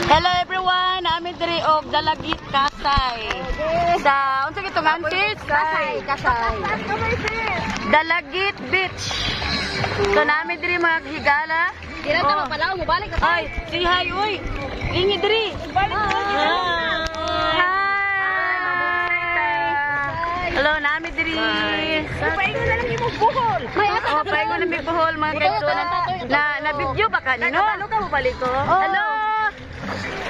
Hello everyone, namin diri og Dalagit Kasay. Sa unsa gito ngantis? Kasay, Kasay. Dalagit Beach. So namin diri mga higala. Dira ta mapalaw mo balik ka. Ay, say hi uy. Ingi diri. Hi. Hello, nami diri. Paingon na lang imong buhol. May ato. Oh, paingon na may buhol mga kaigsuonan. Na video ba kanino? Ano ka mo balik ko? Hello.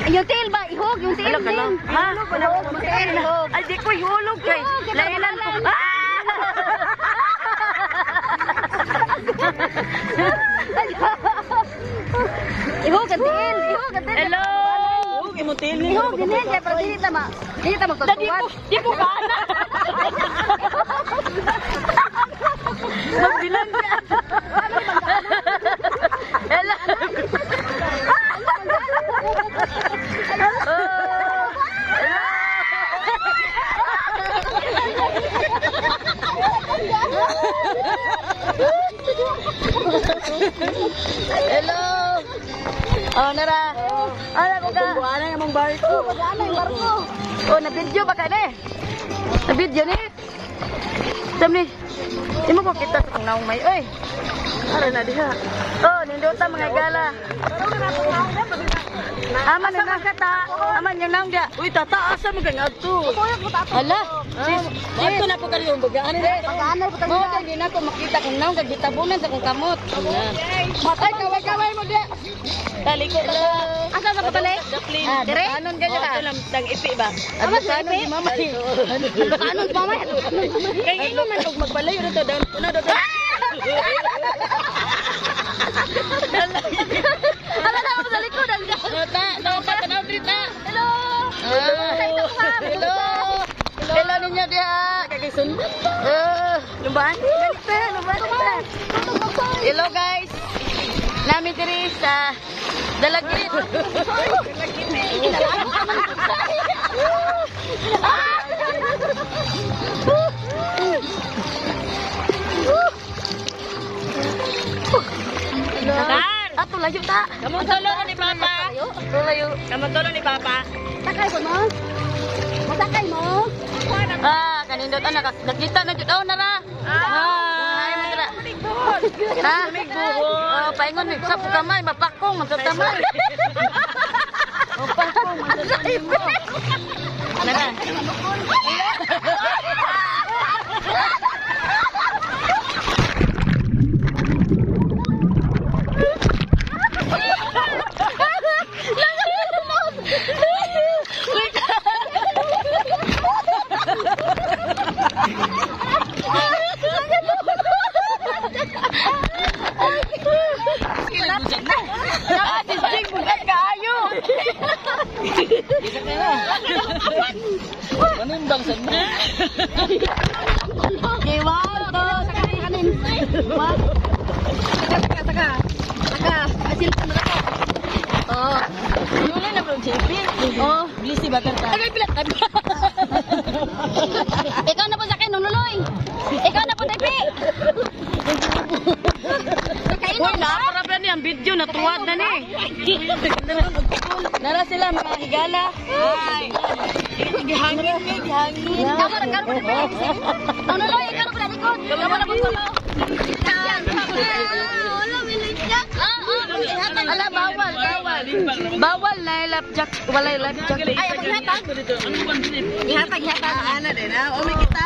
Yung tail ba? Ihog, yung tail. Hello, hello. Ha? Ihog, tail, ihog. Ay, di ko ihulog kay. Lainan ko. Ah! Ihog ang tail, ihog ang tail. Hello. Ihog din kaya para dili ta ma. Dili ta Dadi magtagtuwan. ko, di ko kana. Magbilang ka. Hello. Hello. Oh, nara. Ala ko ka. Wala yung barko. Wala yung barko. Oh, na-video ba ka ni? Na-video ni? Sam ni. Imo ko kita sa kong naong may oy. Ara na diha. Oh, nindota mga gala. Aman na kata. Aman yung naong dia. Uy, tata, asa mo kang adto? Hala. Sis, Adto na po kayo bagaan ni. Pag-anay po Mo kay di na ko makita kung naong kag gitabunan sa kong kamot. Ay, kaway-kaway mo dia. Taliko ta. Asa sa pabalik? Ah, dire? Anon ganyan Oh, ka. ito lang tang ipi ba? Aman sa ipi? Mama. Ano mama? Kay ino man og magpalayo rito dan una do. Ala na ako sa likod. Ta, no pa tanaw diri ta. Hello. Hello. Hello ninyo diha. Kay sundan. Lumbahan? Lumbahan. Hello guys. Nami diri sa Dalagit. Tar. Ato layo ta. Kamong tulo ni Papa. Ato layo. Kamong tulo ni Papa. Sakay ko mo? Masakay mo? Ah, kanindot ana nakita na jud. Oh, nara. Hi, nara. Ha? Oh, paingon mi sa kamay mapakong man sa tamay. Mapakong man sa tamay. Nara. Ah, si Jing bugat kaayo. Manimbang sa mo. Okay, one, two, three. One. Saka, saka, saka. Saka, asil ka na ako. Oh. Yun na bro, JP. Oh. Blissy ba ta? Agay pila. Ikaw na po sa akin, nunuloy. Ikaw na po, Tepi. Uy, naparap na ni ang video natuwad na ni. Nara sila mga higala. Hi. Gihangin ni, gihangin. Kamu na, kamu na, Tepi. Nunuloy, ikaw na po na likod. Kamu na po sa Ala, bawal, bawal. Bawal na life jack. Walay life jacket. Ay, ako ihatag. Ihatag, ihatag. Ana din ha. O may kita.